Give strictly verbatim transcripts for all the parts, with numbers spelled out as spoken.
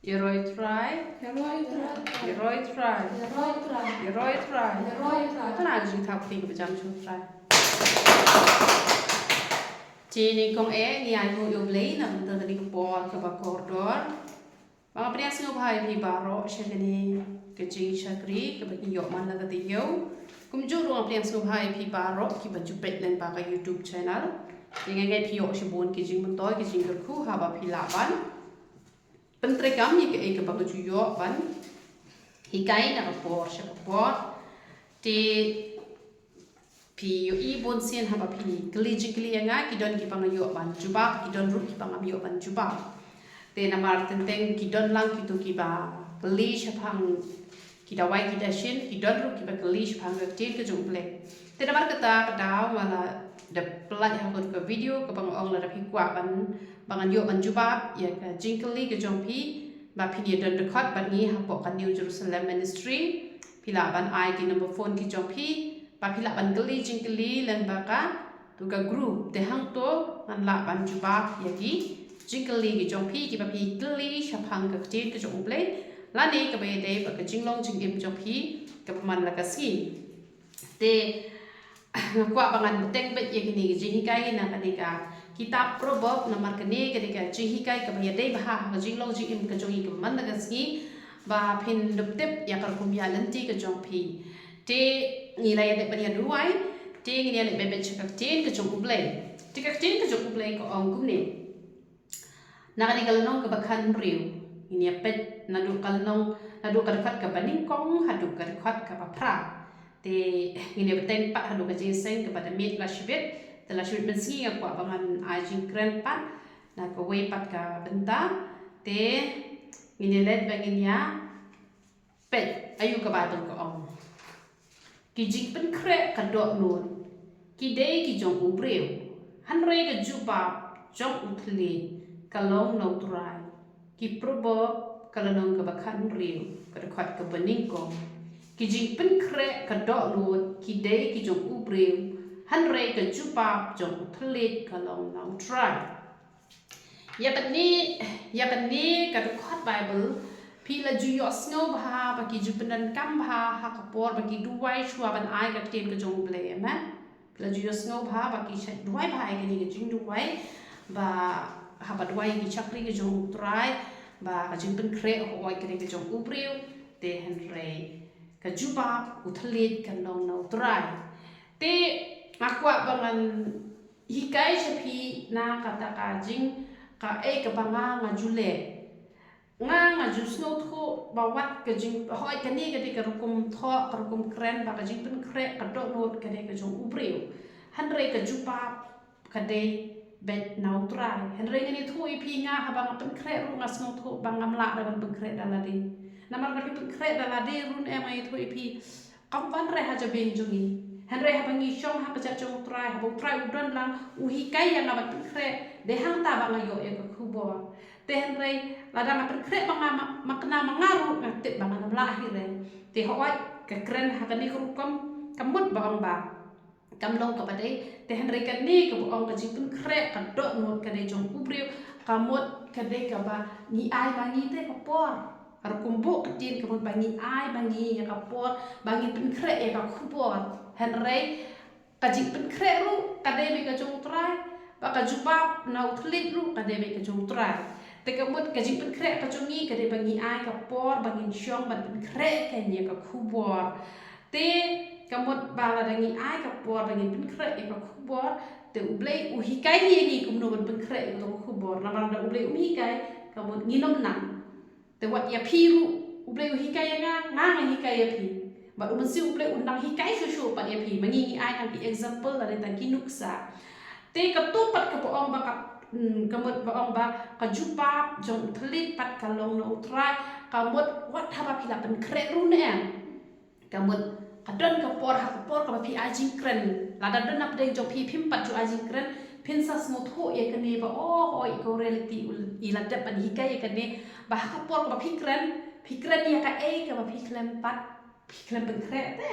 Ïa roi trai. Ïa roi trai. Ïa roi trai. Ïa roi trai. Ïa roi trai. Ïa roi trai. Tana ka jingthap kti kaba jam shuh trai. Te nyngkong eh ngi ai nguh ïa U Blei na ka bynta kane ka por kaba kordor. Ba nga pdiang sngewbha ïa phi baroh sha kane ka jingshakri kaba ngi ïoh man la ka taïew. Kumjuh ruh nga pdiang sngewbha ïa phi baroh kiba ju peit lyngba ka YouTube channel. Te nga ngeit phi ïoh shibun ki jingmyntoi ki jingkyrkhu haba phi lah ban pyntreikam ïa kaei kaba nga ju ïoh ban hikai na ka por sha ka por. Te phi ïohi bun sien haba phi kylli jingkylli ïa nga, ki don kiba nga ïoh ban jubab, ki don ruh kiba ngam ïoh ban jubab. Te namar teng teng ki don lang kito kiba kylli shaphang ki dawai ki dashin, ki don ruh kiba kylli shaphang ka ktien ka jong U Blei. Te namar kata ka daw nga la dep pyllait ha kut ka video kaba nga ong lada phi kwah ban, ba ngan ïoh ban jubab ïa ka jingkylli ka jong phi, ba phin ïa don dkhot bad ngi hapoh ka New Jerusalem Ministry. Phi lah ban ai ki number phone ki jong phi ba phi lah ban kylli jingkylli lyngba katu ka group. Te hangto ngan lah ban jubab ïa ki jingkylli ki jong phi kiba phi kylli shaphang ka ktien ka jong U Blei lane kaba ïadei bad ka jinglong jingim jong phi kaba man la ka sngi. Te nga kwah ba ngan bteng beit ïa kine ki jinghikai na kane ka kitab Proverb namar kane ka dei ka jinghikai kaba ïadei bha ha ka jinglong jingim ka jong ngi kaba man la ka sngi, ba phin dup tip ïa ka rukom ïaid lynti ka jong phi. Te ngi la ïa dep ban ïa duwai. Te ngin ïa leit beit sha ka ktien ka jong U Blei. Te ka ktien ka jong U Blei ka ong kumne. Na kane ka lynnong kaba khathynriew ngin ïa peit naduh ka lynnong, naduh ka dkhot kaba nyngkong haduh ka dkhot kaba phra. Te ngin ïa bteng pat haduh ka jingïaseng kaba da miet la shibit. Te la shibit mynsngi nga kwah ba ngan ai jingkren pat na kawei pat ka bynta. Te ngin ïa leit ba ngin ïa peit aïu ka Baibl ka ong. Ki jingpynkhreh ka dohnud ki dei ki jong u briew, hynrei ka jubab jong u thylliej ka long na U Trai. Ki Proverb ka lynnong kaba khathynriew ka dkhot kaba nyngkong. Ki jingpynkhreh ka dohnud ki dei ki jong u briew, hynrei ka jubab jong u thylliej ka long na U Trai. Ïa kane, ïa kane ka dkhot Baibl phi la ju ïohsngew bha ba ki ju pyndonkam bha ha ka por ba ki duwai shuwa ban ai ka ktien ka jong U Blei, em? Phi la ju ïohsngew bha ba ki shait duwai bha ïa kane ka jingduwai ba haba duwai ïa ki shakri ka jong U Trai ba ka jingpynkhreh hooid ka dei ka jong u briew, te hynrei ka jubab u thylliej ka long na U Trai. Te nga kwah ba ngan hikai sha phi na kata ka jing, kaei kaba nga nga ju leh. Nga nga ju sngewthuh ba wat ka jing, hooid kane ka dei ka rukom thoh, ka rukom kren ba ka jingpynkhreh ka dohnud ka dei ka jong u briew, hynrei ka jubab ka dei beit na U Trai. Hynrei ngan ïathuh ïa phi, nga haba nga pynkhreh ruh nga sngewthuh ba ngam lah da ban pynkhreh da lade. Namar lada phi pynkhreh da lade ruh ne em, nga ïathuh ïa phi, kam wan re ha jabieng jong ngi. Hynrei haba ngi shong ha ka jait jong U Trai, haba U Trai u don lang, u hikai ïa nga ban pynkhreh, dei hangta ba nga ïoh ïa ka khubor. Te hynrei lada nga pynkhreh ba nga ma, ma kena ma nga ruh nga tip ba ngan ym lah hi re. Te hooid ka kren ha kane ka rukom ka mut ba ong ba kam long kaba dei, te hynrei kane kaba ong ka jingpynkhreh ka dohnud ka dei jong u briew, ka mut ka dei kaba ngi ai ma ngi te ka por. Ka rukom buh ka ktien ka mut ba ngi ai ma ngi ïa ka por ba ngin pynkhreh ïa ka khubor. Hynrei ka jingpynkhreh ruh ka dei beit ka jong U Trai, ba ka jubab na u thylliej ruh ka dei beit ka jong U Trai. Te ka mut ka jingpynkhreh ka jong ngi ka dei ba ngi ai ka por ba ngin shong ban pynkhreh kein ïa ka khubor. Te ka mut ba lada ngi ai ka por ba ngin pynkhreh ïa ka khubor, te U Blei u hikai ïa ngi kumno ban pynkhreh ïa ka khubor. Namar lada U Blei um hikai, ka mut ngin ym nang. Te wat ïa phi ruh U Blei u hikai ïa nga, nga nga hikai ïa phi. Bad u Mynsiem U Blei un nang hikai shuh shuh pat ïa phi. Ma ngi ngi ai tang ki example lane tang ki nuksa. Te kato pat kaba ong ba ka, hmm, ka mut ba ong ba ka jubab jong u thylliej pat ka long na U Trai, ka mut wat haba phi la pynkhreh ruh ne em. Ka mut ka don ka por, ha ka por kaba phi ai jingkren. Lada don na pdeng jong phi phim pat ju ai jingkren, phin sa sngewthuh ïa kane ba, oh, oh, i ko reality u, i la dep ban hikai ïa kane ba ha ka por kaba phi kren, phi kren ïa kaei kaba phi khlem pat, phi khlem pynkhreh te.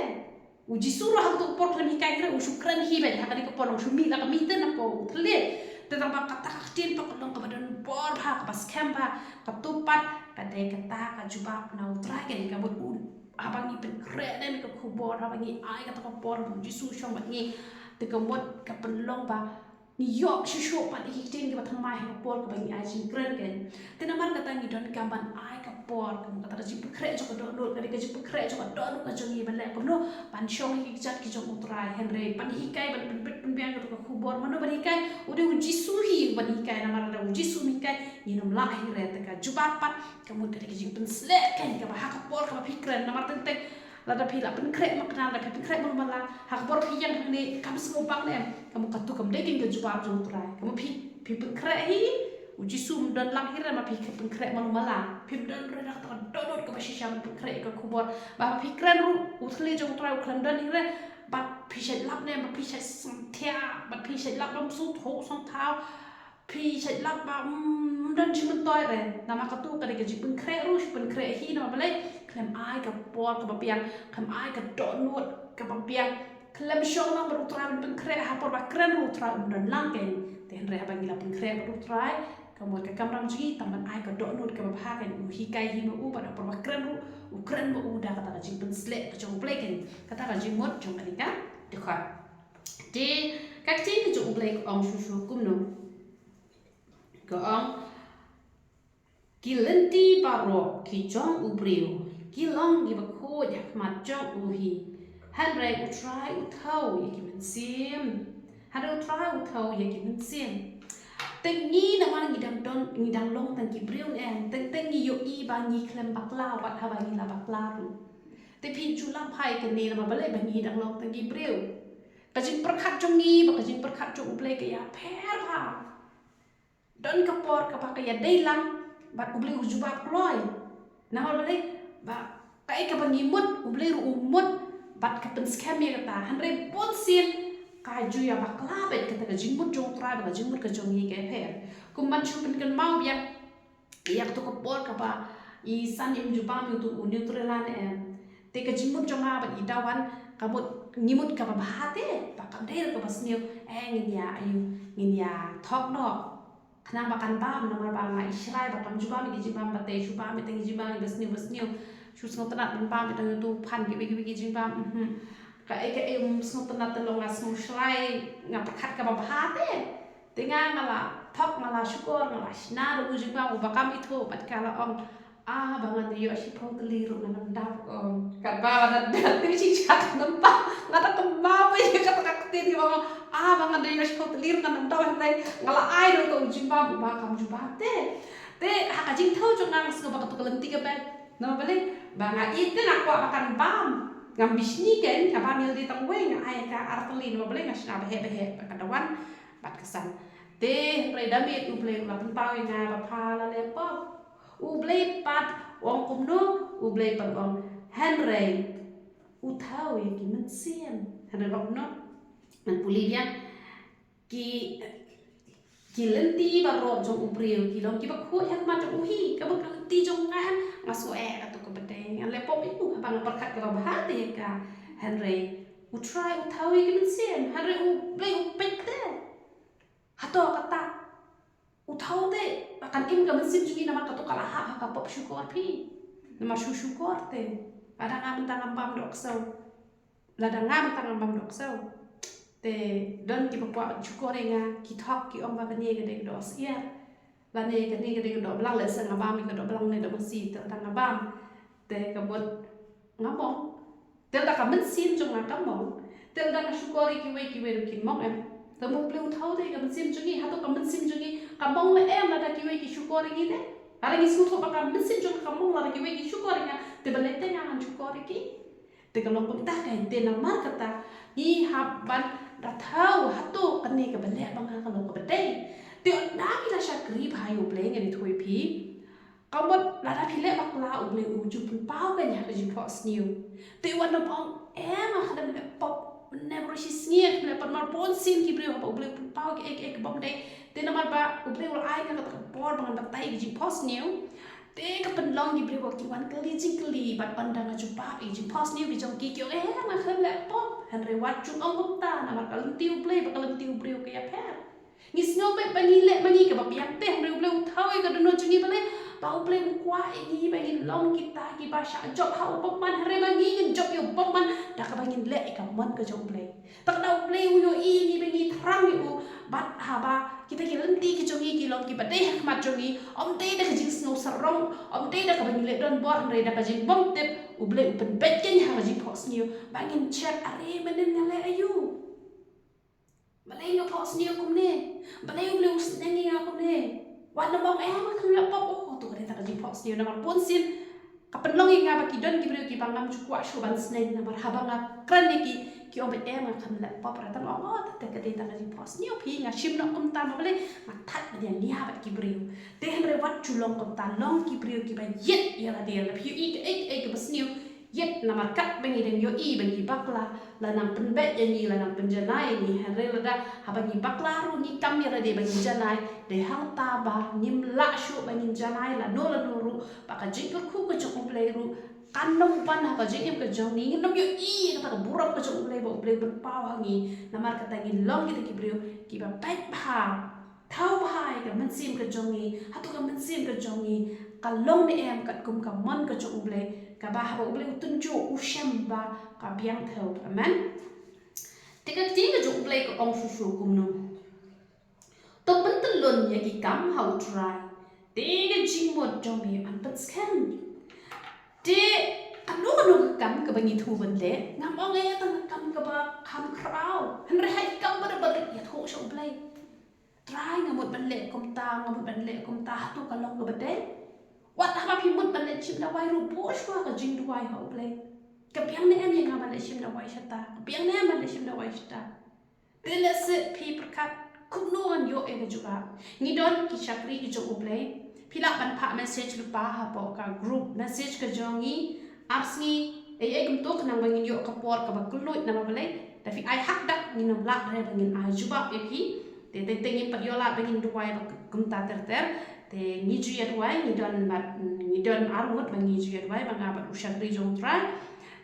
U Jisu ruh ha kato ka por khlem hikai kren, u shu kren hi beit ha kane ka por, u shu mih la ka mih te na ka por u thylliej. Te tang ba kata ka ktien pat ka long kaba don bor bha, kaba skhem bha, kato pat ka dei kata ka jubab na U Trai, kane ka mut u, haba ngi pynkhreh ne ka khubor, haba ngi ai kata ka por ba U Jisu u shong bad ngi, te ka mut ka pynlong ba ngi ïoh shuh shuh pat ïa ki ktien kiba thymmai ha ka por kaba ngi ai jingkren, kane. Te namar kata ngi donkam ban ai ka por, ka mut kata ka jingpynkhreh jong ka dohnud, ka dei ka jingpynkhreh jong ka dohnud ka jong ngi ban leh kumno ban shong ha ki kjat ki jong U Trai, hynrei ban hikai, ban pynbit pynbiang kata ka khubor. Mano ban hikai? U dei U Jisu hi ban hikai, namar lada U Jisu um hikai, ngin ym lah hi re. Te ka jubab pat ka mut ka dei ka jingpynsleh, kane, kaba ha ka por kaba phi kren, namar teng teng lada phi la pynkhreh makna, lada phi pynkhreh malu mala, ha ka por phi ïeng hangne kam sngewbang ne em, ka mut katu kam dei kane ka jubab jong U Trai. Ka mut phi, phi pynkhreh hi, U Jisu um don lang hi re, ma phi pynkhreh malu mala, phim don re da kata ka dohnud kaba shisha ban pynkhreh ïa ka khubor. Ba phi kren ruh, u thylliej jong U Trai u khlem don hi re, ba phi shait lap ne em, ba phi shait sngewthuh, ba phi shait lap, bym sngewthuh sngewthaw, phi shait lap ba, mm, ym don jingmyntoi re. Namar katu ka dei ka jingpynkhreh ruh, shu pynkhreh hi, namar balei? Khlem ai ka por kaba biang, khlem ai ka dohnud kaba biang, khlem shong lang bad U Trai ban pynkhreh, ha por ba kren ruh U Trai um don lang, kane. Te hynrei haba ngi la pynkhreh bad U Trai, ka mut ka kamram jong ngi tang ban ai ka dohnud kaba bha, kane, u hikai hi ma u, bad ha por ba kren ruh u kren ma u da kata ka jingpynsleh ka jong U Blei, kane. Kata ka jingmut jong kane ka dkhot. Te ka ktien ka jong U Blei ka ong shuh shuh kumno? Ka ong, ki lynti baroh ki jong u briew ki long kiba khuid ha khmat jong u hi, hynrei U Trai u thew ïa ki mynsiem. Hynrei U Trai u thew ïa ki mynsiem. Te ngi, namar ngi dang don, ngi dang long tang ki briew ne em, teng teng ngi ïohi ba ngi khlem bakla wat haba ngi la bakla ruh. Te phin ju lap hi kane, namar balei? Ba ngi dang long tang ki briew. Ka jingpyrkhat jong ngi bad ka jingpyrkhat jong U Blei ka ïapher bha. Don ka por kaba ka ïadei lang bad U Blei u jubab kloi. Namar balei? Ba kaei kaba ngi mut, U Blei ruh u mut, bad ka pynskhem ïa kata. Hynrei bunsien ka ju ïabakla beit kata ka jingmut jong U Trai bad ka jingmut ka jong ngi, ka ïapher. Kum ban shu pynkynmaw biang ïa katu ka por kaba i San im ju bam ïa utu u Nutrilon ne em. Te ka jingmut jong nga bad i Dawan, ka mut, ngi mut kaba bha te, ba kam dei ruh kaba sniew, eh, ngin ïa, aïu, ngin ïa thok noh. Khnang ba kan bam, namar ba nga i Shrai ba kam ju bam ïa ki jingbam ba te, shu bam ïa tang ki jingbam ba sniew ba sniew. Shu sngewtynnat ban bam ïa tang utu u phan kiwei kiwei ki jingbam, mhm. Kaei kaei um sngewtynnat te long, nga sngew Shrai, nga pyrkhat kaba bha te. Te nga, nga la thok, nga la shukor, nga la shna da u jingbam uba kam ithuh, bad ka la ong, ah, ba ngan da ïoh shiphew tylli ruh ngan ym dap, ong. Katba la dap, te shi shat ngan pa, nga da kynmaw ba ïa kata ka ktien ba ong, ah, ba ngan da ïoh shiphew tylli ruh ngan ym dap, hynrei nga la ai da uto u jingbam uba kam ju bam te. Te ha ka jingthew jong nga, nga sngew ba kato ka lynti ka beit. Namar balei? Ba nga ïeit te, nga kwah ba kan bam. Ngam bishni kein, nga bam ïa lade tang wei, nga ai ka ar tylli, namar balei? Nga shna ba heh ba heh bad ka Dawan bad ka San. Te hynrei da miet U Blei u la pynpaw ïa nga ba pha la leh pop. U Blei pat u ong kumno? U Blei pat u ong, hynrei u thew ïa ki mynsiem. Hynrei ba kumno? Ngan pule biang. Ki, ki lynti baroh jong u briew ki long kiba khuid ha khmat jong u hi. Ka mut ka lynti jong nga, nga sngew eh, kato kaba dei, ngan leh pop ïa u haba nga pyrkhat kaba bha te ïa ka. Hynrei U Trai u thew ïa ki mynsiem. Hynrei U Blei u peit te. Hato kata u thew te ba kan im ka mynsiem jong ngi, namar kato ka la hap ha ka pop shukor phi. Namar shu shukor te. Lada nga mynta ngam bam doh ksew, lada nga mynta ngam bam doh ksew, te don kiba kwah shukor ïa nga, ki thok, ki ong ba kane ka dei ka doh syiar, lane kane ka dei ka doh blang. Lehse nga bam ïa ka doh blang ne doh masi, te lada nga bam, te ka mut nga mong. Te lada ka mynsiem jong nga ka mong, te lada nga shukor ïa kiwei, kiwei ruh kin mong, em? Te mut U Blei u thew te ïa ka mynsiem jong ngi. Hato ka mynsiem jong ngi ka mong ne em lada kiwei ki shukor ïa ngi te? Lada ngi sngewthuh ba ka mynsiem jong nga ka mong lada kiwei ki shukor ïa nga, te balei te nga ngan shukor ïa ki? Te ka long kumta kein. Te namar kata ngi hap ban da thew, hato kane kaba leh ba nga ka long kaba dei? Te ynda ngi la shakri bha ïa U Blei, ngan ïathuh ïa phi, ka mut lada phi leh bakla, U Blei u ju pynpaw kein ha ka jingphohsniew. Te wat nym ong, eh, nga khlem leh pop, ne baroh shi sngi khlem leh pop. Namar bunsien ki briew haba U Blei u pynpaw ïa kiei kiei kaba ym dei, te namar ba U Blei u la ai ïa nga kata ka por ba ngan batai ïa ka jingphohsniew, te ka pynlong ki briew ba ki wan kylli jingkylli, bad ynda nga jubab ïa ka jingphohsniew ki jong ki, ki ong, eh, nga khlem leh pop. Hynrei wat ju ong kumta, namar ka lynti U Blei bad ka lynti u briew ka ïapher. Ngi sngew beit ba ngi leh ma ngi kaba biang te, hynrei U Blei u thew ïa ka dohnud jong ngi. Balei? Ba U Blei u kwah ïa ngi ba ngin long kita kiba shah jop ha u bymman, hynrei ba ngi ngin jop ïa u bymman da kaba ngin leh ïa ka mon ka jong U Blei. Te lada U Blei u ïohi ïa ngi ba ngi thrang ïa u, bad haba kita ki lynti ki jong ngi ki long kiba dei ha khmat jong ngi, ym dei da ka jingsngew sarong, ym dei da kaba ngi leh donbor, hynrei da ka jingbymtip, U Blei u pynbeit kein ha ka jingphohsniew ba ngin check, are mynnin nga leh aïu? Balei nga phohsniew kumne? Balei U Blei u sneng ïa nga kumne? Wat nym ong em, nga khlem leh pop. Oh, to ka dei tang ka jingphohsniew. Namar bunsien ka pynlong ïa nga ba ki don ki briew kiba ngam ju kwah shuh ban sneng, namar haba nga kren ïa ki, ki ong ba em, nga khlem leh pop. Re tang ong, oh, te ka dei tang ka jingphohsniew, phi, nga shim noh kumta, ma balei? Nga thait ban ïa nia bad ki briew. Te hynrei wat ju long kumta, long ki briew kiba ïeit ïa lade. Lada phi ïohi kaei kaei kaba sniew, ïeit, namar katba ngi dang ïohi ba ngi bakla, la nang pynbeit ïa ngi, la nang pynjanai ïa ngi. Hynrei lada haba ngi bakla ruh ngi kam ïa lade ba ngin janai, dei hangta ba ngim lah shuh ba ngin janai lano lano ruh, ba ka jingkyrkhu ka jong U Blei ruh kan nym wan ha ka jingim ka jong ngi. Ngin nym ïohi ïa kata ka burom ka jong U Blei ba U Blei u pynpaw ha ngi. Namar kata ngin long kita ki briew kiba peit bha, thaw bha ïa ka mynsiem ka jong ngi. Hato ka mynsiem ka jong ngi ka long ne em katkum ka mon ka jong U Blei, kaba haba U Blei u tynjuh u shem ba ka biang thew? Amen. Te ka ktien ka jong U Blei ka ong shuh shuh kumno? To pyntyllun ïa ki kam ha U Trai, te ka jingmut jong me yn pynskhem. Te kano kano ka kam kaba ngi thmu ban leh, ngam ong ïa tang ka kam kaba kham khraw, hynrei ha ki kam ba rit ba rit, ïathuh sha U Blei. Trai, nga mut ban leh kumta, nga mut ban leh kumta. Hato ka long kaba dei? Wat haba phi mut ban leit shim dawai ruh, buh shuwa ka jingduwai ha U Blei. Ka biang ne em ïa nga ban leit shim dawai shata? Ka biang ne em ban leit shim dawai shata? Te lehse phi pyrkhat, kumno ngan ïoh ïa ka jubab? Ngi don ki shakri ki jong U Blei. Phi lah ban phah message lypa hapoh ka group message ka jong ngi. Ar sngi, ei ei kumto, khnang ba ngin ïoh ka por kaba kylluid. Namar balei? Da phi ai hakdak, ngin ym lah re ba ngin ai jubab ïa phi. Te teng teng ngin pat ïoh lad ba ngin duwai ba kumta ter ter. Te ngi ju ïa duwai, ngi don bad, ngi don arngut ba ngi ju ïa duwai, ba nga bad u shakri jong U Trai.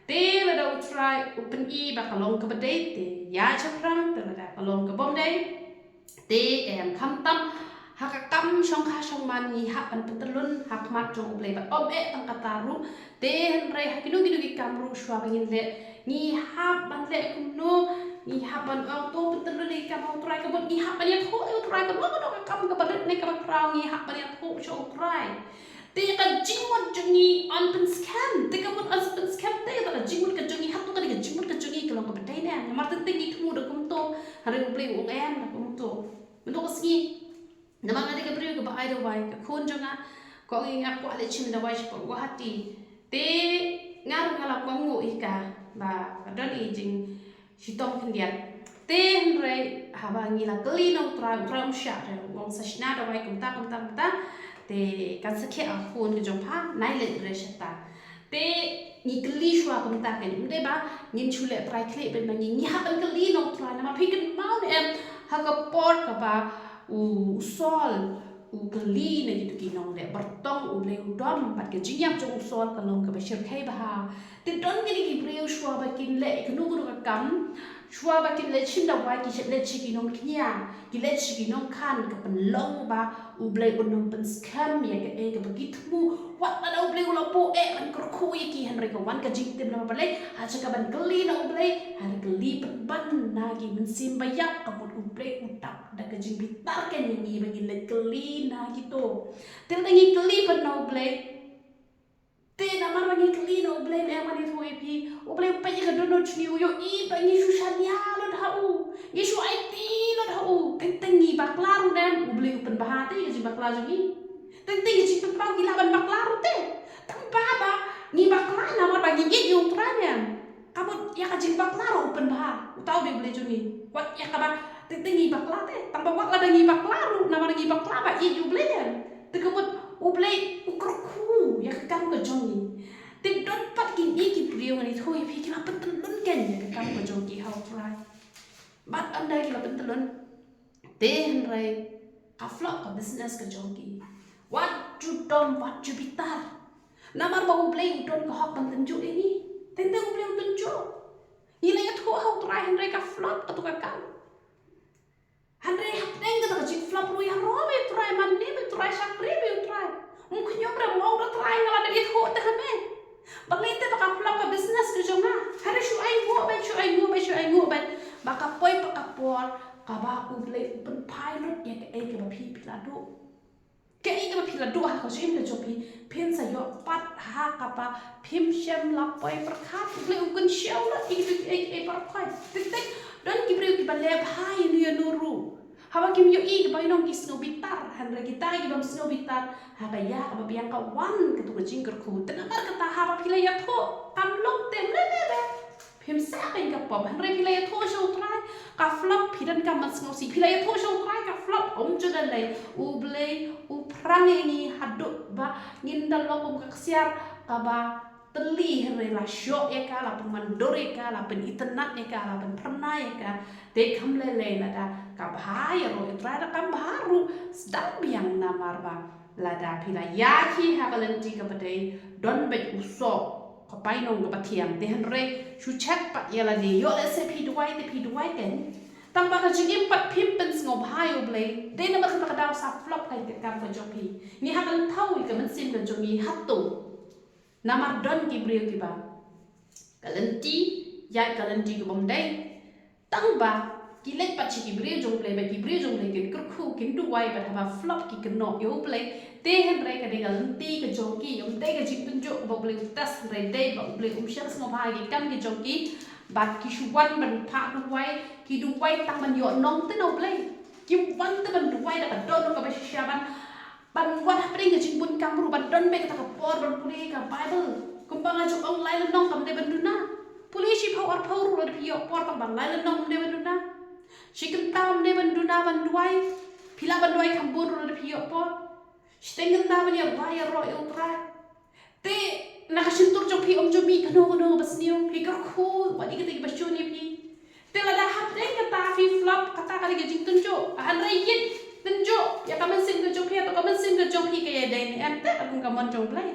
Te lada U Trai u pyni ba ka long kaba dei, te ïa shaphrang, te lada ka long kaba ym dei, te em, khamtam ha ka kam shongkha shongman ngi hap ban pyntyllun ha khmat jong U Blei, bad ym eh tang kata ruh. Te hynrei ha kino kino ki kam ruh shuwa ba ngin leh, ngi hap ban leh kumno? Ngi hap ban ong, to pyntyllun ïa ki kam ha U Trai, ka mut ngi hap ban ïathuh ïa U Trai, kano kano ka kam kaba rit ne kaba khraw ngi hap ban ïathuh sha U Trai. Te ka jingmut jong ngi yn pynskhem, te ka mut yn sa pynskhem te, te ka jingmut ka jong ngi, hato ka dei ka jingmut ka jong ngi ka long kaba dei ne em? Namar teng teng ngi thmu da kumto, hynrei U Blei u ong em, da kumto. Mynta ka sngi, namar nga dei ka briew kaba ai dawai, ka khun jong nga ka ong ïa nga kwah leit shim dawai shapoh Guwahati. Te nga ruh nga la kohnguh ïa ka ba ka don i jingshitom khyndiat. Te hynrei haba ngi la kylli na U Trai, U Trai um shah re, u ong sa shna dawai kumta kumta kumta. Te kan sa khiah ha ka khun ka jong pha, nai leit re shata. Te ngi kylli shuwa kumta, kan ym dei ba ngin shu leh trai khlieh beit ma ngi, ngi hap ban kylli na U Trai. Namar phi kynmaw ne em, ha ka por kaba u, u Saul u kylli na kito ki nongleh byrtong, U Blei u dom, bad ka jingïap jong u Saul ka long kaba shyrkhei bha. Te don kine ki briew shuwa ba kin leh kano kano ka kam, shuwa ba kin leit shim dawai, ki leit sha ki nongkñia, ki leit sha ki nongkhan, ka pynlong ba U Blei un ym pynskhem ïa kaei kaba ki thmu. Wat lada U Blei u la buh eh ban kyrkhu ïa ki, hynrei ka wan ka jingtim. Namar balei? Ha jaka ban kylli na U Blei, ha kylli pynban na ki mynsiem ba ïap, ka mut U Blei u dap da ka jingbitar kein ïa ngi ba ngin leit kylli na kito. Te lada ngi kylli pat na U Blei, te namar ba ngi kylli na U Blei, ne em, ngan ïathuh ïa phi, U Blei u peit ïa ka dohnud jong ngi, u ïohi ba ngi shu shaniah lut ha u, ngi shu aiti lut ha u. Teng teng ngi bakla ruh, ne em, U Blei u pynbha te ïa ka jingbakla jong ngi. Teng teng ïa ka jingpynpaw ngi lah ban bakla ruh te. Tang ba, ba ngi bakla namar ba ngi ïeit ïa U Trai, ne em. Ka mut ïa ka jingbakla ruh u pynbha, uta u dei U Blei jong ngi. Wat ïa kaba teng teng ngi bakla te, tang ba wat lada ngi bakla ruh, namar ngi bakla ba ïeit ïa U Blei, em. Te ka mut U Blei u kyrkhu ïa ka kam ka jong ngi. Te don pat kine ki briew, ngan ïathuh ïa phi, ki la pyntyllun kein ïa ka kam ka jong ki ha U Trai. Bad ynda ki la pyntyllun, te hynrei ka flop ka business ka jong ki. Wat ju dom, wat ju bitar. Namar ba U Blei u don ka hok ban tynjuh ïa ngi. Teng teng U Blei u tynjuh. Ngi la ïathuh ha U Trai hynrei ka flop kato ka kam. Hynrei hapdeng kata ka jingflop ruh ïaroh beit U Trai, mane beit U Trai, shakri beit U Trai. Ym khñium re, mo re Trai, nga la dep ïathuh te ha me. Balei te ba ka flop ka business ka jong nga? Hynrei shu ainguh beit, shu ainguh beit, shu ainguh beit. Ba ka poi pat ka por kaba U Blei u pynphai lut ïa kaei kaba phi phi la duh. Kaei kaba phi la duh ha ka jingim ka jong phi, phin sa ïoh pat ha kaba phim shym la poi pyrkhat. U Blei u kynshew lut ïa kiei kiei baroh. Tik tik, don ki briew kiba leh bha ïa no ïa no ruh. Haba kim ïohi ki bainong ki sngew bitar, hynrei kita ki bym sngew bitar, ha ka ïa kaba biang ka wan katto ka jingkyrkhu. Te namar kata haba phi la ïathuh, kam long te mlei mlei re. Phim sah kein ka pop, hynrei phi la ïathuh sha U Trai, ka flop phi donkam ban sngewsih, phi la ïathuh sha U Trai, ka flop ym ju da lei, U Blei u phrang ïa ngi haduh ba ngin da long kum ka ksiar kaba tylli, hynrei la shoh ïa ka, la pynwandur ïa ka, la pynitynnad ïa ka, la pynphyrnai ïa ka. Te kam lei lei lada ka bha ïa ruh U Trai, da kam bha ruh sdang biang namar ba lada phi la ïaid hi ha ka lynti kaba dei, don beit u soh ka bainong kaba thiang. Te hynrei shu check pat ïa lade, ïoh lehse phi duwai te phi duwai kein. Tang ba ka jingim pat phim pynsngewbha ïa U Blei. Dei namar kata ka daw sa flop kein ka kam ka jong phi. Ngi hap ban thaw ïa ka mynsiem ka jong ngi hato. Namar don ki briew kiba ka lynti, ïaid ka lynti kaba ym dei. Tang ba ki leit pat sha ki briew jong U Blei, ba ki briew jong U Blei kin kyrkhu, kin duwai, bad haba flop ki kynnoh ïa U Blei. Te hynrei ka dei ka lynti ka jong ki, ym dei ka jingpynjot kaba U Blei u test, hynrei dei ba U Blei um shym sngewbha ïa ki kam ki jong ki. Bad ki shu wan ban phah duwai, ki duwai tang ban ïoh nongtei na U Blei. Kim wan te ban duwai da ka dohnud kaba shisha ban Ban wad hapdeng ka jingbun kam ruh, ban don beit kata ka por ban pule ka Bible. Kumba nga ju ong, lai lynnong kam dei ban duna. Pule shiphew arphew ruh lada phi ïoh por, tang ba lai lynnong kam dei ban duna. Shi kynta kam dei ban duna ban duwai. Phi lah ban duwai kham bun ruh lada phi ïoh por. Shiteng kynta ban ïa duwai ïaroh ïa U Trai. Te na ka shyntur jong phi ym ju mih kano kano ba sniew, phi kyrkhu wat ïa kita kiba shun ïa phi. Te lada hapdeng kata phi flop, kata ka dei ka jingtynjuh. Hynrei ïit tynjuh ïa ka mynsiem ka jong phi, hato ka mynsiem ka jong phi ka ïadei ne em te kum ka mon jong U Blei.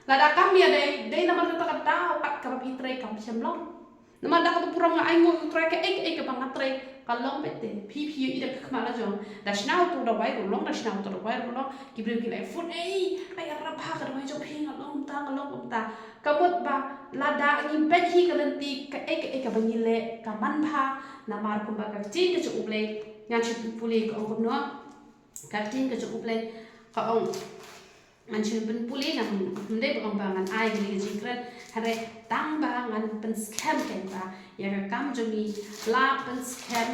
Lada kam ïadei, dei namar kata ka daw pat kaba phi trei kam shym long. Namar da kaba pura nga ainguh ïa U Trai, kaei kaei kaba nga trei ka long beit te. Phi phi ïohi da ka khmat la jong. Da shna uto u dawai ruh long, da shna uto u dawai ruh long. Ki briew ki la phone, "Ei, ai, ïarap bha ka dawai jong phi, nga long kumta, nga long kumta." Ka mut ba lada ngi beit hi ka lynti, kaei kaei kaba ngi leh ka man bha. Namar kumba ka ktien ka jong U Blei, ngan shu pule ka ong kumno. Ka ktien ka jong U Blei ka ong, ngan shu pynpule, ngam dei ban ong ba ngan ai kane ka jingkren, hynrei tang ba ngan pynskhem kein ba ïa ka kam jong ngi la pynskhem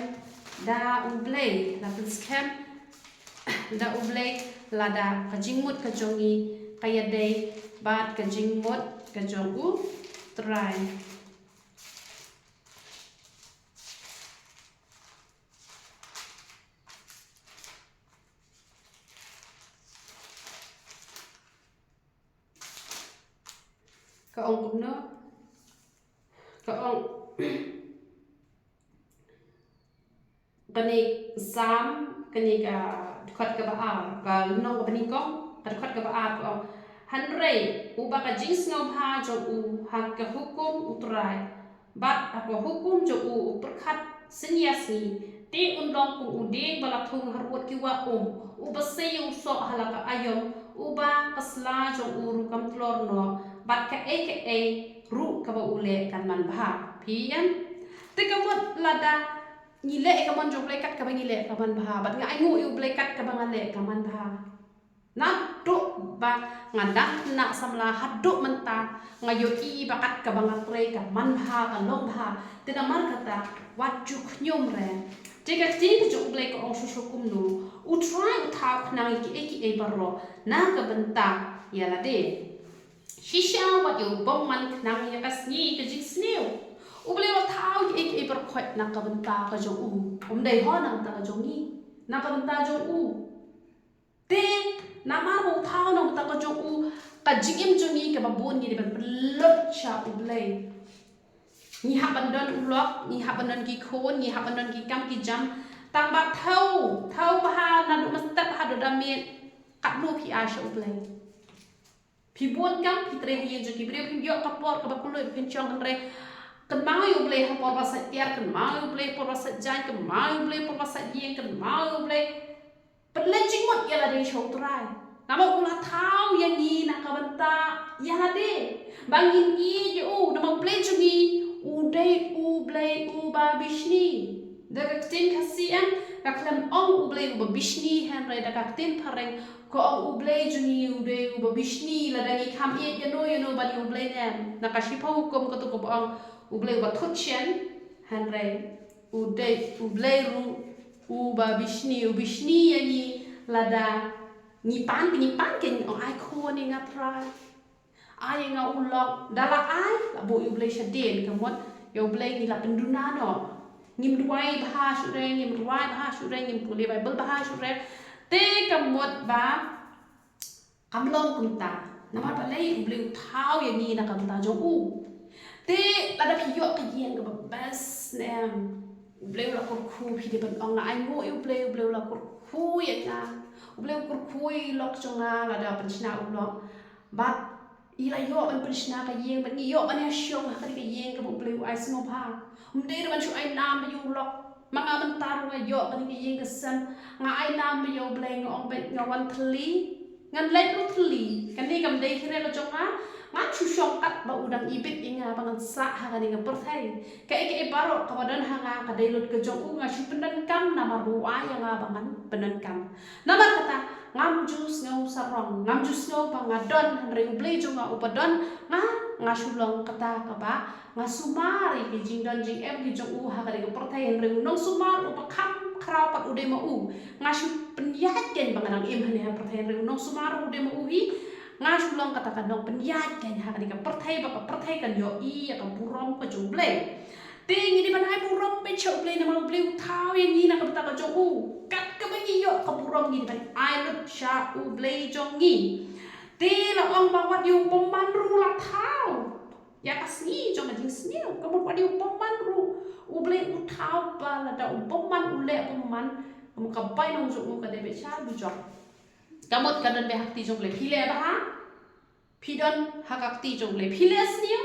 da U Blei, la pynskhem da U Blei, lada ka jingmut ka jong ngi ka ïadei bad ka jingmut ka jong U Trai. Ka ong kumno? Ka ong, kane Salm, kane ka dkhot kaba ar, ka lynnong kaba nyngkong, ka dkhot kaba ar, ka ong, hynrei uba ka jingsngewbha jong u ha ka hukum U Trai, bad ha ka hukum jong u u pyrkhat sngi ar sngi, te un long kum u dieng ba la thung harud ki wah um, uba sei u soh ha la ka aïom, uba ka sla jong u ruh kam tlor noh, bad kaei kaei ruh kaba u leh kan man bha. Phi ïohi? Te ka mut lada ngi leh ïa ka mon jong U Blei kat kaba ngi leh ka man bha, bad nga ainguh ïa U Blei kat kaba nga leh ka man bha. Naduh ba nga dang khynnah samla haduh mynta nga ïohi ba kat kaba nga trei ka man bha, ka long bha. Te namar kata wat ju khñium re. Te ka ktien ka jong U Blei ka ong shuh shuh kumno, U Trai u thaw khnang ïa kiei kiei baroh na ka bynta ïa lade. Shisha wat ïa u bymman khnang ïa ka sngi ka jingsniew. U Blei u thaw kiei kiei baroh na ka bynta ka jong u. Um dei ho na ka bynta ka jong ngi. Na ka bynta jong u. Te namar ba u thaw na ka bynta ka jong u, ka jingim jong ngi kaba bun ngi dei ban pynlut sha U Blei. Ngi hap ban don u lok, ngi hap ban don ki khun, ngi hap ban don ki kam ki jam. Tang ba thaw, thaw bha naduh mynstep haduh da miet, katno phi ai sha U Blei. Phi bun kam, phi trei ha ïing jong ki briew, phi ïoh ka por kaba kylluid phin shong, hynrei kynmaw ïa U Blei ha por ba sait tiar, kynmaw ïa U Blei por ba sait jaiñ, kynmaw ïa U Blei por ba sait ïing, kynmaw ïa U Blei. Pynleit jingmut ïa lade sha U Trai. Namar u la thaw ïa ngi na ka bynta ïa lade, ba ngin ïeit ïa u. Namar U Blei jong ngi u dei U Blei uba bishni. Da ka ktien Khasi em, ka khlem ong U Blei uba bishni, hynrei da ka ktien phareng ka ong U Blei jong ngi u dei uba bishni. Lada ngi kham ïeit ïano ïano ban ïa U Blei ne em, na ka Shiphew Hukum kato kaba ong U Blei uba thut shen, hynrei u dei U Blei ruh uba bishni, u bishni ïa ngi. Lada ngi pan, ngi pan, ngi ong, ai khun ïa nga Trai, ai ïa nga u lok. Da la ai, la buh ïa U Blei shadien, ka mut ïa U Blei ngi la pynduna noh. Ngim duwai bha shuh re, ngim duwai bha shuh re, ngim pule Baibl bha shuh re. Te ka mut ba kam long kumta. Namar balei? U Blei u thaw ïa ngi na ka bynta jong u. Te lada phi ïoh ka ïing kaba best ne em, U Blei u la kyrkhu, phi dei ban ong, nga ainguh ïa U Blei, U Blei u la kyrkhu ïa nga. U Blei u kyrkhu ïa i lok jong nga, lada pynshna u lok. Bad i la ïoh ban pynshna ka ïing, bad ngi ïoh ban ïa shong ha kane ka ïing kaba U Blei u ai sngewbha. Ym dei ruh ban shu ai nam ïa u lok. Ma nga mynta ruh nga ïoh kane ka ïing ka sem, nga ai nam ïa U Blei, nga ong beit nga wan thylli, ngan leit ruh thylli. Kane kam dei hi re ka jong nga. Ngan shu shong katba u dang ibit ïa nga ba ngan sah ha kane ka pyrthei. Kaei kaei baroh kaba don ha nga ka dei lut ka jong u, nga shu pyndonkam namar ba u ai ïa nga ba ngan pyndonkam. Namar kata, ngam ju sngew sarong, ngam ju sngew ba nga don, hynrei U Blei jong nga uba don. Nga, nga shu long kata kaba nga sumar ïa ki jingdon jingem ki jong u ha kane ka pyrthei, hynrei u nongsumar uba kham khraw pat u dei ma u. Nga shu pynïaid kein ba nga dang im hangne ha pyrthei, hynrei u nongsumar u dei ma u hi. Nga shu long kata ka nongpynïaid kein ha kane ka pyrthei, ba ka pyrthei kan ïohi ïa ka burom ka jong U Blei. Te ngi dei ban ai burom beit sha U Blei, namar U Blei u thaw ïa ngi na ka bynta ka jong u. Kat kaba ngi ïoh ka burom ngi dei ban ai lut sha U Blei jong ngi. Te la ong ba wat ïa u bymman ruh la thaw ïa ka sngi jong ka jingsniew. Ka mut wat ïa u bymman ruh U Blei u thaw, ba lada u bymman u leh bymman, ka mut ka bainong jong u ka dei beit sha dujok. Ka mut ka don beit ha kti jong U Blei. Phi leh bha, phi don ha ka kti jong U Blei. Phi leh sniew,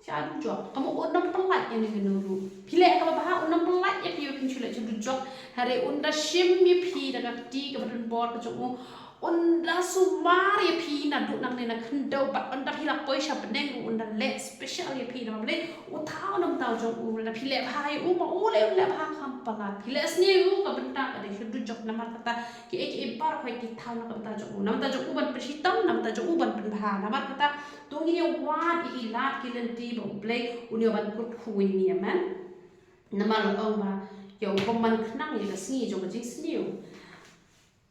sha dujok. Ka mut un ym pyllait ïano ïano ruh. Phi leh kaba bha, un ym pyllait ïa phi ba phin shu leit sha dujok. Hynrei un da shim ïa phi da ka kti kaba don bor ka jong u. Un da sumar ïa phi naduh nangne na khyndew, bad ynda phi la poi sha bneng ruh un da leh special ïa phi. Namar balei? U thaw na ka bynta jong u. Lada phi leh bha ïa u, ma u leh, un leh bha kham palat. Phi leh sniew ïa u, ka bynta ka dei sha dujok. Namar kata, kiei kiei baroh hi ki thaw na ka bynta jong u. Na ka bynta jong u ban pynshitom, na ka bynta jong u ban pynbha. Namar kata, to ngin ïa wad ïa ki lad ki lynti ba U Blei un ïoh ban kyrkhu ïa ngi, amen. Namar la ong ba ïa u bymman khnang ïa ka sngi jong ka jingsniew.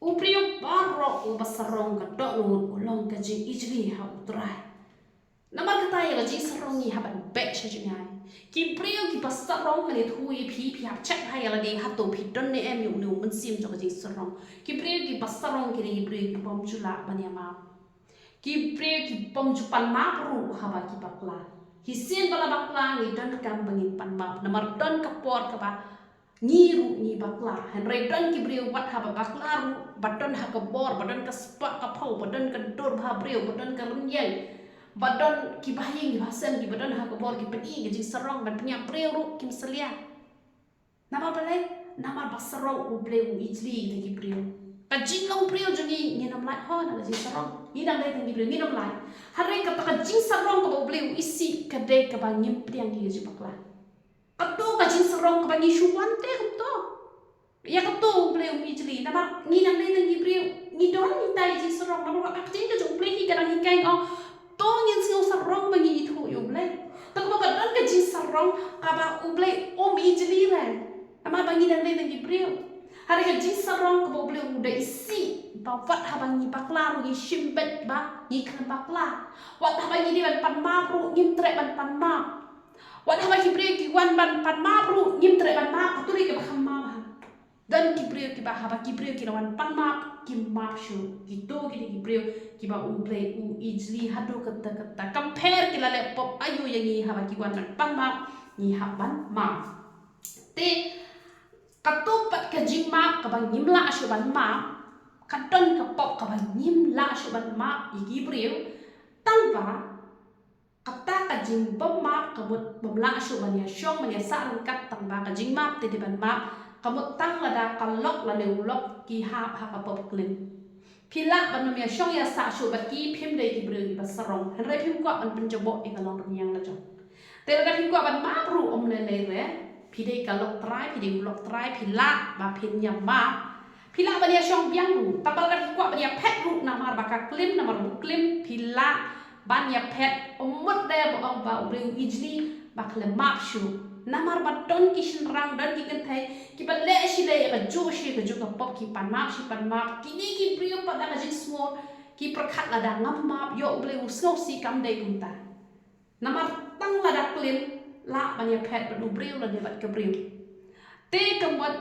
U briew baroh uba sarong ka dohnud u long ka jingijli ha U Trai. Namar kata ïa ka jingsarong ngi hap ban beh sha jngai. Ki briew kiba sarong, ngan ïathuh ïa phi, phi hap check bha ïa lade hato phi don ne em ïa une u mynsiem jong ka jingsarong. Ki briew kiba sarong ki dei ki briew kibym ju lah ban ïa map. Ki briew kibym ju pan map ruh haba ki bakla. Shisien ba la bakla ngi donkam ba ngin pan map. Namar don ka por kaba ngi ruh ngi bakla. Hynrei don ki briew wat haba bakla ruh, ba don ha ka bor, ba don ka spah ka phew, ba don ka dur bha briew, ba don ka rynïeng, ba don ki bahaïing ki bahasem kiba don ha ka bor, ki pyni ka jingsarong ban pynïap briew ruh kim salia. Namar balei? Namar ba sarong U Blei u ijli ïa ki briew. Ka jinglong briew jong ngi, ngin ym lait ho na ka jingsarong. Ngi dang dei tang ki briew, ngin ym lait. Hynrei kata ka jingsarong kaba U Blei u isih ka dei kaba ngim pdiang ïa ka jingbakla. Kato ka jingsarong kaba ngi shu wan te kumto. Ïa kato U Blei um ijli, namar ngi dang dei tang ki briew, ngi don ngi tai jingsarong, namar ka ktien ka jong U Blei hi ka dang hikai, oh, to ngin sngew sarong ba ngin ithuh ïa U Blei. Te kumba ka don ka jingsarong kaba U Blei um ijli re. Namar ba ngi dang dei tang ki briew. Hynrei ka jingsarong kaba U Blei u da isih, ba wat haba ngi bakla ruh ngi shim beit ba ngi khlem bakla. Wat haba ngi dei ban pan map ruh ngim treh ban pan map. Wat haba ki briew ki wan ban pan map ruh ngim treh ban map, kato dei kaba kham map ha. Don ki briew kiba haba ki briew ki la wan pan map, ki map shuh. Kito ki dei ki briew kiba U Blei u ijli haduh katta katta. Compare ki la leh pop aiu ïa ngi, haba ki wan ban pan map ngi hap ban map. Te kato pat ka jingmap kaba ngim lah shuh ban map, ka don ka pop kaba ngim lah shuh ban map ïa ki briew. Tang ba kata ka jingbym map ka mut bym lah shuh ban ïa shong ban ïa sah ryngkat, tang ba ka jingmap te dei ban map ka mut tang lada ka lok lane u lok ki hap ha ka pop klim. Phi lah ban ym ïa shong ïa sah shuh bad ki, phim dei ki briew kiba sarong. Hynrei phim kwah ban pynjaboh ïa ka long rynïeng la jong. Te lada phim kwah ban map ruh ym lei lei re. Phi dei ka lok trai, phi dei u lok trai, phi lah ba phin ïa map. Phi lah ban ïa shong biang ruh. Tang ba lada phi kwah ban ïa phet ruh namar ba ka klim, namar ba u klim, phi lah ban ïa phet, ym mut de ba ong ba u briew ijli ba khlem map shuh. Namar ba don ki shynrang, don ki kynthei kiba leh shi leh ïa kajuh shi kajuh ka pop, ki pan map shi pan map. Kine ki briew pat da ka jingsngur ki pyrkhat lada ngam map ïa u briew u sngewsih, kam dei kumta. Namar tang lada klim lah ban ïa phet bad u briew lane bad ka briew. Te ka mut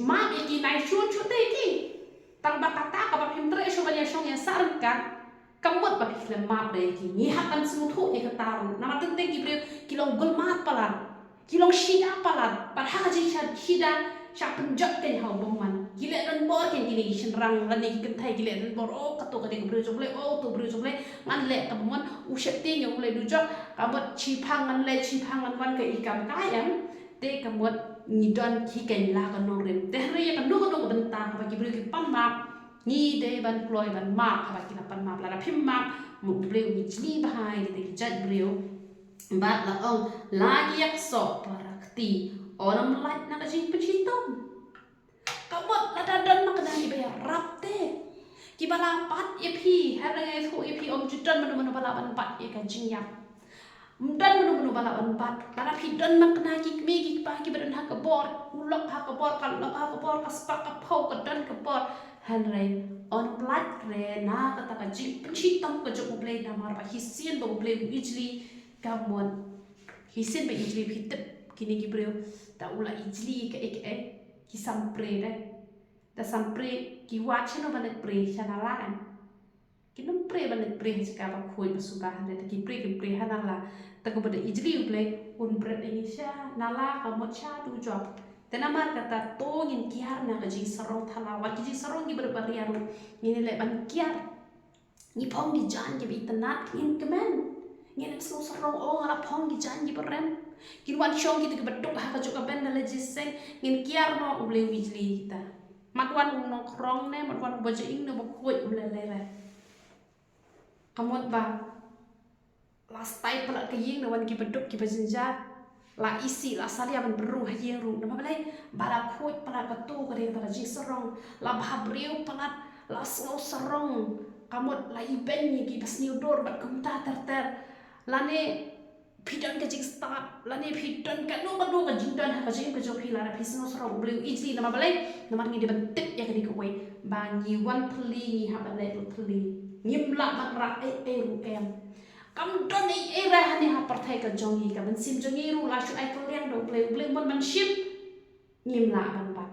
map ïa ki nai shun shu te ki. Tang ba kata kaba phim treh shuh ban ïa shong ïa sah ryngkat. Ka mut ba phi khlem map da ïa ki. Ngi hap ban sngewthuh ïa kata ruh. Namar teng teng ki briew ki long gulmat palat. Ki long shida palat. Bad ha ka jingshida shah pynjot kein ha u bymman. Ki leh donbor kein kine ki shynrang lane ki kynthei, ki leh donbor, oh kato ka dei ka briew jong U Blei, oh uto u briew jong U Blei. Ngan leh ka bymman, u sheptieng ïa U Blei dujok. Ka mut shiphang ngan leh, shiphang ngan wan, ka i kam ka im. Te ka mut ngi don hi kein la ka nongrim. Te hynrei ïa kano kano ka bynta haba ki briew ki pan map, ngi dei ban kloi ban map haba ki la pan map. Lada phim map, mut U Blei u ijli bha ïa kita ki jait briew. Bad la ong, la ki ïaksoh para kti, un ym lait na ka jingpynshitom. Ka mut lada don ma kane kiba ïarap te, kiba la bat ïa phi, hynrei nga ïathuh ïa phi, ym ju don mano mano ba lah ban bat ïa ka jingïap. Ym don mano mano ba lah ban bat. Lada phi don ma kane ki kmie ki kpa kiba don ha ka bor, u lok ha ka bor, ka lok ha ka bor, ka spah ka phew ka don ka bor. Hynrei un ym lait re na kata ka jingpynshitom ka jong U Blei, namar ba shisien ba U Blei u ijli, ka mut shisien ba ijli, phi tip kine ki briew, da u la ijli kaei kaei, ki sam pre de. Da sam pre, ki wad shano ban leit pre, sha nala em? Kin ym pre ban leit pre ha jaka ba khuid ba suba, hynrei te ki pre, ki pre ha nala. Te kaba da ijli U Blei, un bret ïa ngi sha nala, ka mut sha dujok. Te namar kata to ngin kiar na ka jingsarong thala, wat ki jingsarong kiba baria ruh ngin leh ban kiar. Ngi phong ki jaiñ kiba itynnat, ngin kmen. Ngin ym sngew sarong, oh nga la phong ki jaiñ kiba rem. Kin wan shong kita kiba duk ha kajuh ka bynta la jiseng, ngin kiar noh, U Blei u ijli kita. Mat wan u nongkhrong ne, mat wan u ba jaing ne, ba khuid, ym lei lei re. Ka mut ba la stai palat ka ïing, na wan kiba duk kiba jynjar. La isih, la salia ban pynrung ha ïing ruh. Namar balei? Ba la khuid palat, kato ka dei kata ka jingsarong. La bhabriew palat, la sngew sarong. Ka mut la ibeiñ ïa ki basniew dur bad kumta ter ter. Lane phi don ka jingstad, lane phi don kano kano ka jingdon ha ka jingim ka jong phi, lada phi sngew sarong, U Blei u ijli. Namar balei? Namar ngi dei ban tip ïa kane kawei, ba ngi wan thylli, ngi hap ban leh ruh thylli. Ngim lah ban rah ei ei ruh em. Kam don ei ei re hangne ha pyrthei ka jong ngi, ka mynsiem jong ngi ruh la shu ai kylliang da U Blei, U Blei um ban shim. Ngim lah ban bat.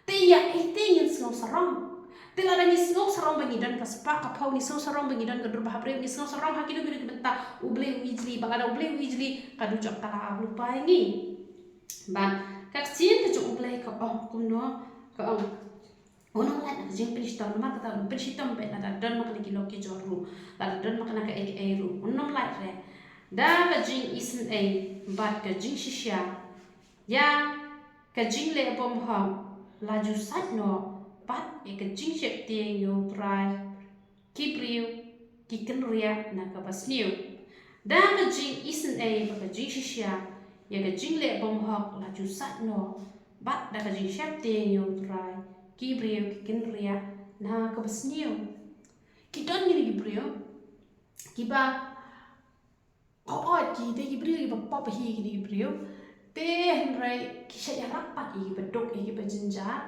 Te ïa ei te ngin sngew sarong? Te lada ngi sngew sarong ba ngi don ka spah ka phew, ngi sngew sarong ba ngi don ka dur bhabriew, ngi sngew sarong ha kino kino ki bynta, U Blei u ijli, bad lada U Blei u ijli, ka dujok ka la ap lypa ïa ngi. Bad ka ktien ka jong U Blei ka ong kumno, ka ong, un ym lait na ka jingpynshitom, namar kata un pynshitom beit lada don ma kane ki lok ki jor ruh, lada don ma kane kaei kaei ruh, un ym lait re. Da ka jingisynei bad ka jingshisha ïa ka jingleh bymhok la ju sait noh, bad ïa ka jingsheptieng ïa U Trai, ki briew ki kynriah na kaba sniew. Da ka jingisynei bad ka jingshisha ïa ka jingleh bymhok la ju sait noh, bad da ka jingsheptieng ïa U Trai, ki briew ki kynriah na kaba sniew. Ki don kine ki briew kiba, oh, oh, ki dei ki briew kiba pop hi kine ki briew. Te hynrei ki shait ïarap pat ïa kiba duk, ïa kiba jynjar.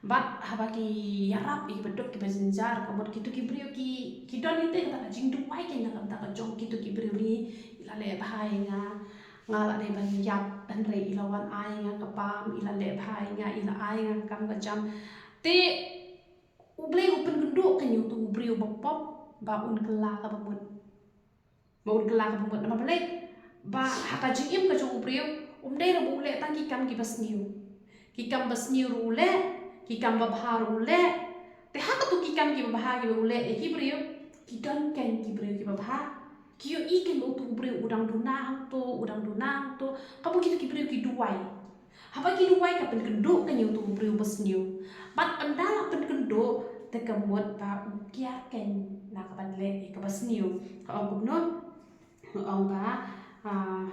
Bad haba ki ïarap ïa kiba duk kiba jynjar, ka mut kito ki briew ki, ki don hi te kata ka jingduwai kein na ka bynta ka jong kito ki briew, ngi, i la leh bha ïa nga, nga la dei ban ïap, hynrei i la wan ai ïa nga ka bam, i la leh bha ïa nga, i la ai ïa nga ka kam ka jam. Te U Blei u pynkynduh kein ïa uto u briew ba pop ba un kylla kaba mut. Ba un kylla kaba mut, namar balei? Ba ha ka jingim ka jong u briew, um dei ruh ba u leh tang ki kam kiba sniew. Ki kam ba sniew ruh u leh, ki kam ba bha ruh u leh. Te ha kato ki kam kiba bha kiba u leh ïa ki briew, ki don kein ki briew kiba bha. Ki ïohi kein ba uto u briew u dang duna hangto, u dang duna hangto. Ka mut kito ki briew ki duwai. Haba ki duwai ka pynkynduh kein ïa uto u briew ba sniew. Bad ynda la pynkynduh, Te ka mut ba u kiar keiñ na ka ban leh ïa kaba sniew. Ka ong kumno? Ka ong ba, ah,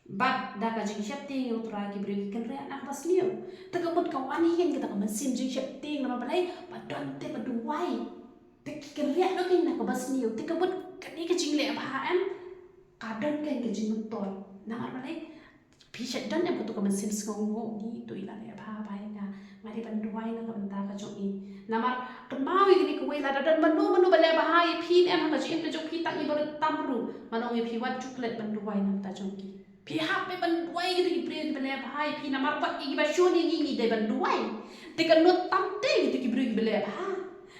bad da ka jingsheptieng ïa U Trai ki briew ki kynriah na kaba sniew. Te ka mut ka wan hi keiñ kata ka mynsiem jingsheptieng namar balei? Ba don te ba duwai. Te ki kynriah noh keiñ na kaba sniew. Te ka mut kane ka jingleh bha em, ka don keiñ ka jingmyntoi. Namar balei? Phi shait don em kato ka mynsiem sngewnguh, ngi to i la leh bha bha ïa nga, nga dei ban duwai na ka bynta ka jong i. Namar kynmaw ïa kane kawei, lada don mano mano ba leh bha ïa phi ne em ha ka jingim ka jong phi, tang i barit tam ruh, ngan ong ïa phi, wat ju klet ban duwai na ka bynta jong ki. Phi hap ban duwai ïa kito ki briew kiba leh bha ïa phi, namar wat ïa kiba shun ïa ngi ngi dei ban duwai. Te ka nud tam te ïa kito ki briew kiba leh bha.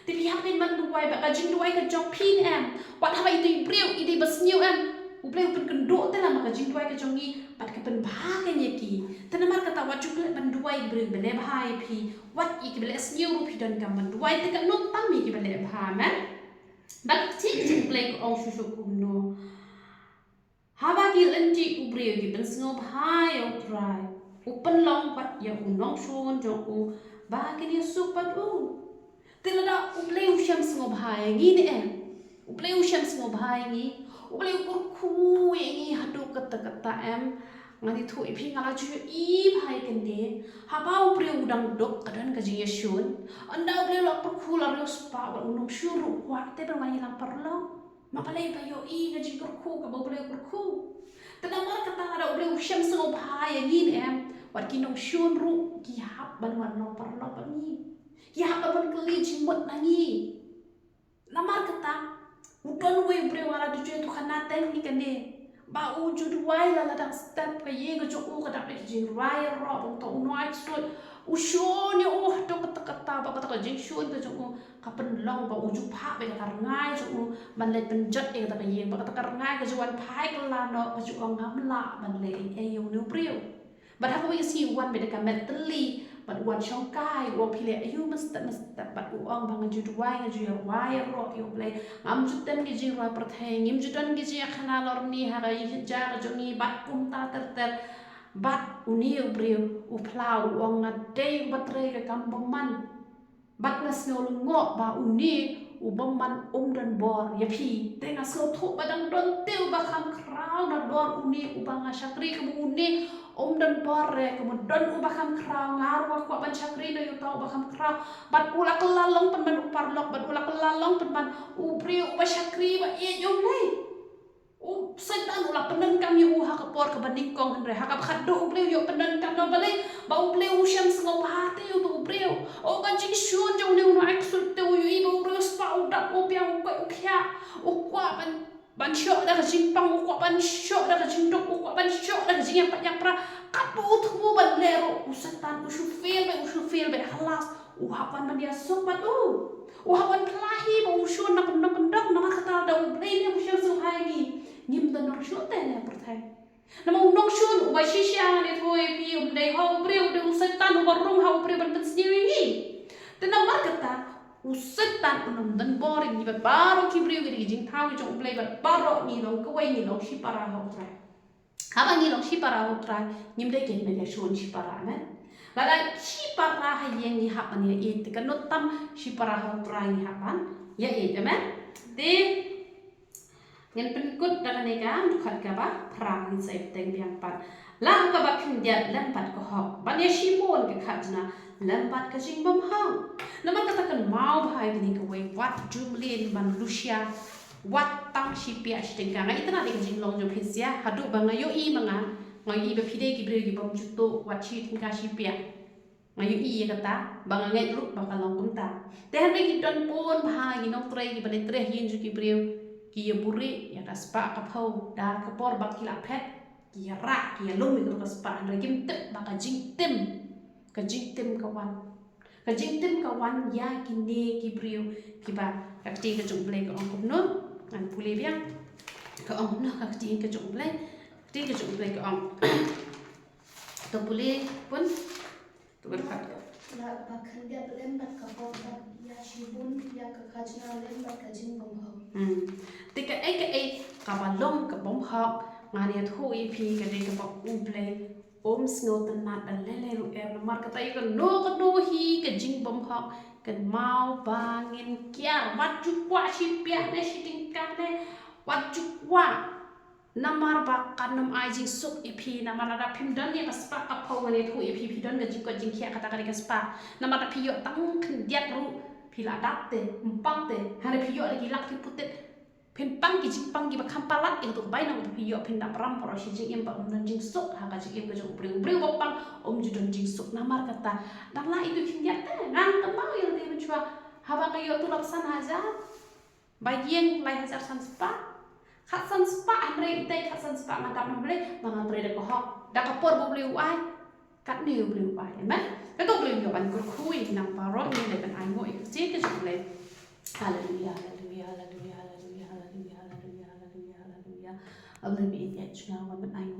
Te phi hap ban duwai, ba ka jingduwai ka jong phi ne em, wat haba ito i briew i dei ba sniew em, U Blei u pynkynduh te lem ha ka jingduwai ka jong ngi bad ka pynbha keiñ ïa ki. Te namar kata wat ju klet ban duwai ïa ki briew ba leh bha ïa phi. Wat ïa kiba leh sniew ruh phi donkam ban duwai, te ka nud tam ïa kiba leh bha, amen. Bad ka ktien ka jong U Blei ka ong shuh shuh kumno? Haba ki lynti u briew ki pynsngewbha ïa U Trai, u pynlong pat ïa u nongshun jong u ba kin ïasuk bad u. Te lada U Blei u shem sngewbha ïa ngi ne em, U Blei u shem sngewbha ïa ngi, U Blei u kyrkhu ïa ngi haduh katta katta em, ngan ïathuh ïa phi, nga la ju ïohi bha ïa kane. Haba u briew u dang duk ka don ka jingïashun. Ynda U Blei u la kyrkhu la riewspah, wat u nongshun ruh u kwah te ban wan ïalam paralok. Ma balei? Ba ïohi ka jingkyrkhu kaba U Blei u kyrkhu. Te namar kata lada U Blei u shem sngewbha ïa ngi ne em, wat ki nongshun ruh ki hap ban wan long paralok bad ngi. Ki hap ban wan kylli jingmut na ngi. Namar kata u don uwei u briew, nga la dep ju ïathuh khana teng ïa kane, ba u ju duwai la la dang step, ka ïing ka jong u ka dang dei ka jingrwai ïaroh, bad uto u nongshun u shun ïa u haduh katta katta, ba kata ka jingshun ka jong u ka pynlong ba u ju phah beit ïa ka rngai jong u ban leit pynjot ïa kata ka ïing, ba kata ka rngai ka ju wan phai kylla noh, ka ju ong ngam lah ban leh ei ei ïa une u briew. Bad ha kawei ka sngi u wan beit da ka met tylli bad u wan shongkai, u ong phi leh aïu mynstep mynstep, bad u ong ba nga ju duwai, nga ju ïarwai ïaroh ïa U Blei, ngam ju tem ki jingrwai pyrthei, ngim ju don ki jingïakhana lorni ha ka ïing ka jong ngi bad kumta ter ter. Bad une u briew u phla, u ong nga dei uba trei ka kam bymman. Bad nga sngew lyngngoh ba une u bymman um don bor ïa phi. Te nga sngewthuh ba dang don te uba kham khraw na dor une uba nga shakri, kaba une um don bor re, kaba don uba kham khraw, nga ruh nga kwah ban shakri na uta uba kham khraw. Bad u la kylla long pynban u paralok, bad u la kylla long pynban u briew uba shakri ba ïeit ïa U Blei. U Soitan u la pyndonkam ïa u ha ka por kaba nyngkong, hynrei ha kaba khatduh U Blei u ïoh pyndonkam. Namar balei? Ba U Blei u shem sngewbha te ïa uto u briew. O, ka jingshun jong une u nongshun te, u ïohi ba u riewspah u dap, u biang, u koit u khiah, u kwah ban, ban shoh da ka jingpang, u kwah ban shoh da ka jingduk, u kwah ban shoh da ka jingïapait ïapra. Katba u thmu ban leh ruh, u Soitan u shu fail beit, u shu fail beit. Halas, u hap wan ban ïasuk bad u. U hap wan phla hi ba u shun na kyndong kyndong. Namar kata lada U Blei ne em u shem sngewbha ïa ngi, ngim don nongshun te ne pyrthei. Namar u nongshun uba shisha, ngan ïathuh ïa phi, um dei ha u briew, u dei u Soitan uba rung ha u briew ban pynsniew ïa ngi. Te namar kata u Soitan un ym don bor ïa ngi bad baroh ki briew, ki dei ki jingthaw ki jong U Blei, bad baroh ngi long kawei, ngi long shipara ha U Trai. Haba ngi long shipara ha U Trai, ngim dei kein ban ïashun shipara, amen. Lada shipara ha ïing ngi hap ban ïaieit, te ka nud tam shipara ha U Trai ngi hap ban ïaieit, amen. Te ngin pynkut da kane ka dkhot kaba phra, ngin sa ïa bteng biang pat. La kaba khyndiat lem bad ka hok, ban ïashibun ka khajna lem bad ka jingbymhok. Namar kata kynmaw bha ïa kane kawei, wat ju mlien ban lushia wat tang shi piah shi tyngka. Nga itynnad ïa ka jinglong jong phi sha haduh ba nga ïohi ma nga, nga ïohi ba phi dei ki briew ki bym ju tuh wat shi tyngka shi piah. Nga ïohi ïa kata, ba nga ngeit ruh ba ka long kumta. Te hynrei ki don bun bha ki nongtrei kiba leit trei ha ïing jong ki briew, ki ïa buhrieh ïa ka spah ka phew da ka por ba ki la phet, ki ïa rah, ki ïa lum ïa ka spah, hynrei kim tip ba ka jingtim, ka jingtim ka wan. Ka jingtim ka wan ïa kine ki briew kiba, ka ktien ka jong U Blei ka ong kumno? Ngan pule biang. Ka ong kumno ka ktien ka jong U Blei? Ka ktien ka jong U Blei ka ong. To pule pun. To berkat. La ba khyndiat lem bad ka hok, bad ïashibun ïa ka khajna lem bad ka jingbymhok. Hmm. Te kaei kaei kaba long ka bymhok, ngan ïathuh ïa phi, ka dei kaba U Blei um sngewtynnad da lei lei ruh em. Namar kata ïa kano kano hi ka jingbymhok, Kynmaw ba ngin kiar, wat ju kwah shi piah ne shi tyngka ne, wat ju kwah. Namar ba kan ym ai jingsuk ïa phi, namar lada phim don ïa ka spah ka phew ngan ïathuh ïa phi, phi don ka jingkoit jingkhiah kata ka dei ka spah. Namar da phi ïoh tang khyndiat ruh phi la dap te, ym pang te, hynrei phi ïoh da ki lak ki putit. Phin pang ki jingpang kiba kham palat ïa kato ka bainong ba phi ïoh, phin dap ram baroh shi jingim ba ym don jingsuk ha ka jingim ka jong u briew. U briew ba pang um ju don jingsuk. Namar kata, dang lah ïa tu khyndiat te, ngan kynmaw ïa lade mynshuwa. Haba nga ïoh tulop san hajar, ba ïeng lai hajar san spah, khatsan spah, hynrei ïa khatsan spah nga dap na U Blei ba nga trei da ka hok, da ka por ba U Blei u ai. Katne U Blei u ai, amen. Kato U Blei u ïoh ban kyrkhu ïa ngi nang baroh, ngin dei ban ainguh ïa ka ktien ka jong U Blei. Haleluia, haleluia, haleluia, haleluia, haleluia, haleluia, haleluia. U Blei ba ïeit, ïaid jngai, wan ban ainguh.